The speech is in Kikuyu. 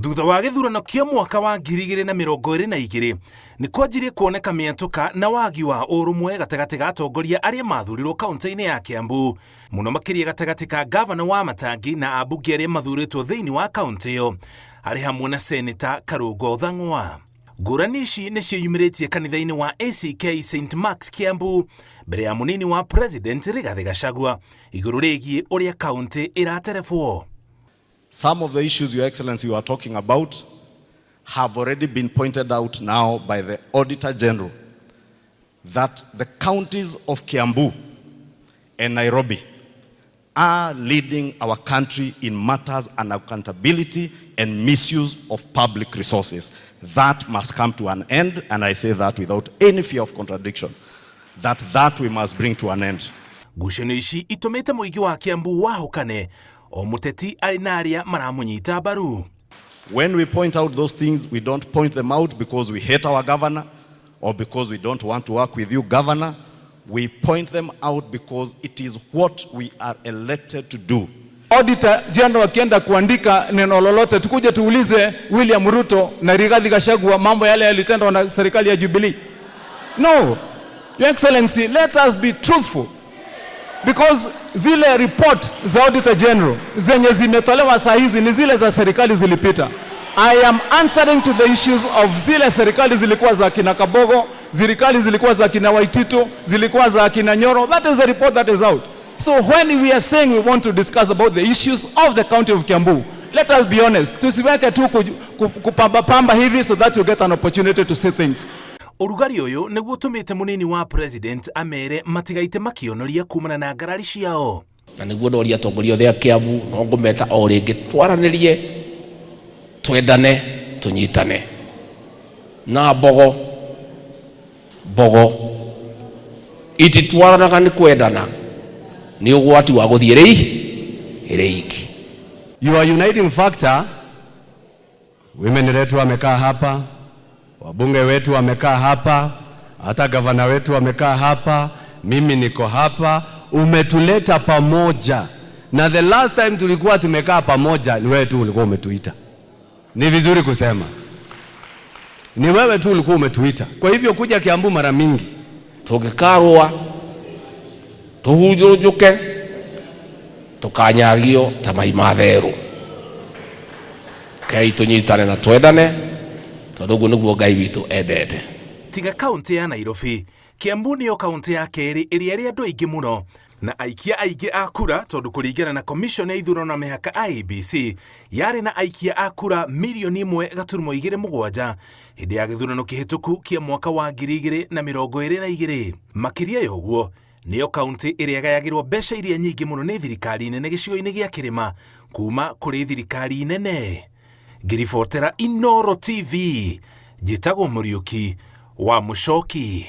Thutha wa gĩthurano kĩa mwaka wa 2022 nĩ kwanjirie kuoneka mĩatũka na wagi wa ũrũmwe gatagatĩ ga atongoria arĩa mathurirwo kaunti-inĩ ya Kiambu, mũno makĩria gatagatĩ ka gavana wa Matangi na ambunge arĩa mathurĩtwo thĩinĩ wa kaunti ĩyo arĩ hamwe na Seneta Karũngo Thang'wa. Ngũrani ici nĩ ciĩyumĩrĩtie kanitha-inĩ wa ACK St Mark's Kiambu mbere ya mũnini wa President Rigathĩ Gachagua igũrũ rĩgiĩ ũrĩa kaunti ĩraterebwo. Some of the issues, Your Excellency, you are talking about have already been pointed out now by the Auditor General that the counties of Kiambu and Nairobi are leading our country in matters unaccountability and misuse of public resources. That must come to an end, and I say that without any fear of contradiction, that we must bring to an end. Ngucanio ici itũmĩte mũingĩ wa Kiambu wahũkane o mũteti arĩ na arĩa maramũnyita mbaru. When we point out those things, we don't point them out because we hate our governor or because we don't want to work with you, governor. We point them out because it is what we are elected to do. Auditor General akienda kuandika neno lolote, tukuje tuulize William Ruto na Rigathi Gachagua mambo yale yalitendwa na serikali ya Jubilee? No. Your Excellency, let us be truthful because zile report za Auditor General zenye zimetolewa saa hizi ni zile za serikali zilipita. I am answering to the issues of zile serikali zilikuwa za kina Kabogo, serikali zilikuwa za kina Waititu, zilikuwa za kina Nyoro. That is the report that is out. So when we are saying we want to discuss about the issues of the county of Kiambu, let us be honest. Tusiweke tu kupamba pamba hivi so that you get an opportunity to say things. Ũrugarĩ ũyũ nĩguo ũtũmĩte mũnini wa president amere matigaite makĩonoria kumana na ngarari ciao. Na nĩguo ndoria atongoria othe a Kiambu no ngũmeta o rĩngĩ twaranĩrie, twendane, tũnyitane na mbogo mbogo ititwaranaga nĩ kwendana nĩ ũgwati wa gũthiĩ rĩi ĩrĩ iki. Your uniting factor, women wetu wamekaa hapa, wabunge wetu wamekaa hapa, hata gavana wetu wamekaa hapa, mimi niko hapa, umetuleta pamoja. Na the last time tulikuwa tumekaa pamoja ni wewe tu ulikuwa umetuita. Ni vizuri kusema ni wewe tu ulikuwa umetuita. Kwa hivyo kuja Kiambu mara mingi. Tũngĩkarũa tũhunjũnjũke tũkanyagio ta mai ma therũ. Kei tũnyitane na twendane tondũ ũguo nĩguo Ngai witũ endete. Tiga kaunti ya Nairobi, Kiambu nĩyo kaunti ya kerĩ ĩrĩa ĩrĩ andũ aingĩ mũno na aikia aingĩ a kura tondũ kũringana na commission ya ithurano na mĩhaka IEBC yarĩ na aikia a kura 1.27 mirioni hĩndĩ ya gĩthurano kĩhĩtũku kĩa mwaka wa 2022. Makĩria ya ũguo, nĩyo kaunti ĩrĩa ĩgayagĩrwo mbeca iria nyingĩ mũno nĩ thirikari nene gĩcigo-inĩ gĩa kĩrĩma kuma kũrĩ thirikari nene. Ngĩribotera Inooro TV, njĩtagwo Mũriũki wa Mũcoki.